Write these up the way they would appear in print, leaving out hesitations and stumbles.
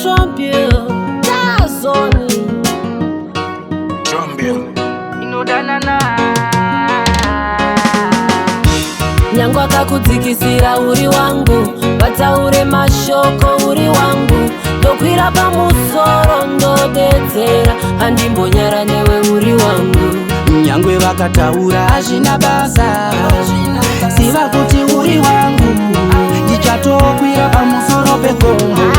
Champion, Tazoni. Champion. Inodanana. Nyangwe akakudzikisira, uri wangu. Vataure mashoko, uri wangu. Ndokwira pamusoro, ndodedzera, handimbonyara newe, uri wangu. Nyangwe vakataura, hazvina basa. Ziva kuti uri wangu. Ndichatokwira pamusoro pegomo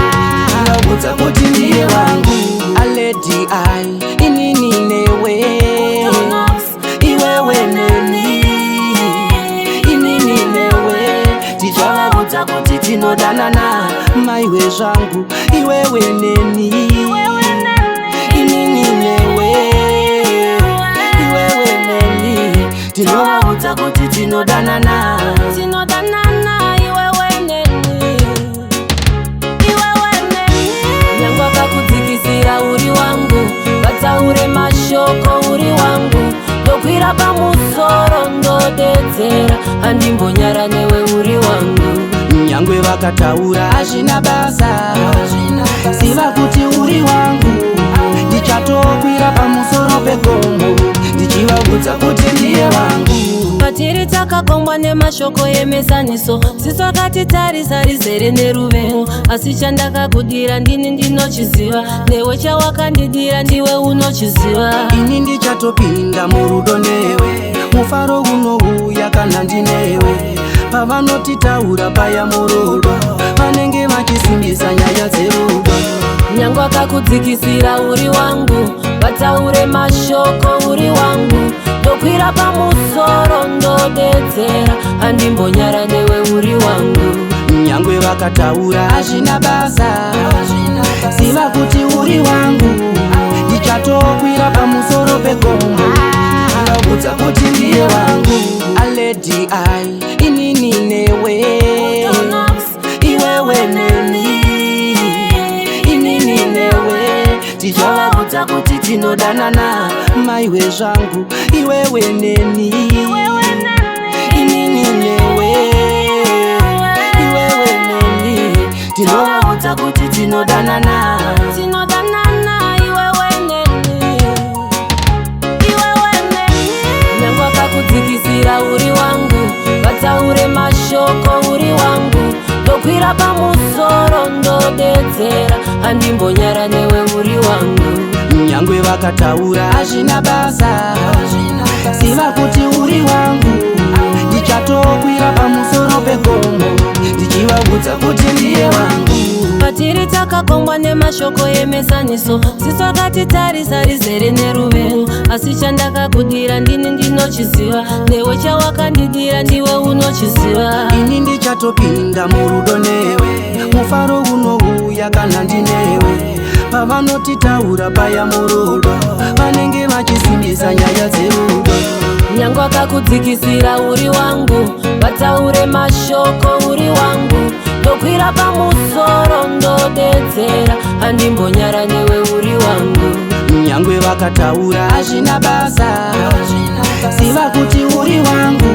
ndichivaudza kuti ndiye wangu. Aledi ai, inini newe, iwewe neni, inini newe, tichavaudza kuti tinodanana. Maiwe zvangu, iwewe neni, inini newe, iwewe neni, tinovaudza kuti tinodanana. Tinodanana, iwewe neni, iwewe neni. Nyangwe akakudzikisira, uri wangu. Vataure mashoko, uri wangu. Ndokwira pamusoro, ndodedzera, handimbonyara newe, uri wangu. Nyangwe vakataura, hazvina basa. Ziva kuti uri wangu. Ndichatokwira pamusoro pegomo ndichivaudza kuti ndiye wangu. Patiri takakombwa nemashoko emesaniso, ziso akatitarisa rizere neruvengo, asi chandakakudira ndini ndinochiziva, newe chawakandidira ndiwe unochiziva. Ini ndichatopinda murudo newe. Mufaro unouya kana ndinewe. Pavanotitaura paya murudo, vanenge vachisimbisa nyaya dzerudo. Nyangwe akakudzikisira, uri wangu. Vataure mashoko, uri wangu. Ndokwira pamusoro, ndodedzera, handimbonyara newe, uri wangu. Nyangwe vakataura, hazvina basa. Ziva kuti uri wangu. Ndichatokwira pamusoro pegomo ndichivaudza kuti ndiye wangu. Aledi ai, inini newe, iwewe neni, inini newe, tichavaudza kuti tinodanana. Maiwe zvangu, iwewe neni, inini newe, iwewe neni, tinovaudza kuti tinodanana. Tinodanana, iwewe neni, iwewe neni. Nyangwe akakudzikisira, uri wangu. Vataure mashoko, uri wangu. Ndokwira pamusoro, ndodedzera, handimbonyara newe, uri wangu. Nyangwe vakataura, hazvina basa. Ziva kuti uri wangu. Ndichatokwira pamusoro pegomo ndichivaudza kuti ndiye wangu. Patiri takakombwa nemashoko emesaniso, ziso akatitarisa rizere neruvengo, asi chandakakudira ndini ndinochiziva, newe chawakandidira ndiwe unochiziva. Ini ndichatopinda murudo newe. Mufaro unouya kana ndinewe. Pavanotitaura paya murudo, vanenge vachisimbisa nyaya dzerudo. Nyangwe akakudzikisira, uri wangu. Vataure mashoko, uri wangu. Ndokwira pamusoro, ndodedzera, handimbonyara newe, uri wangu. Nyangwe vakataura, hazvina basa. Ziva kuti uri wangu.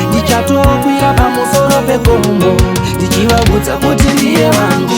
Ndichatokwira pamusoro pegomo ndichivaudza kuti ndiye wangu.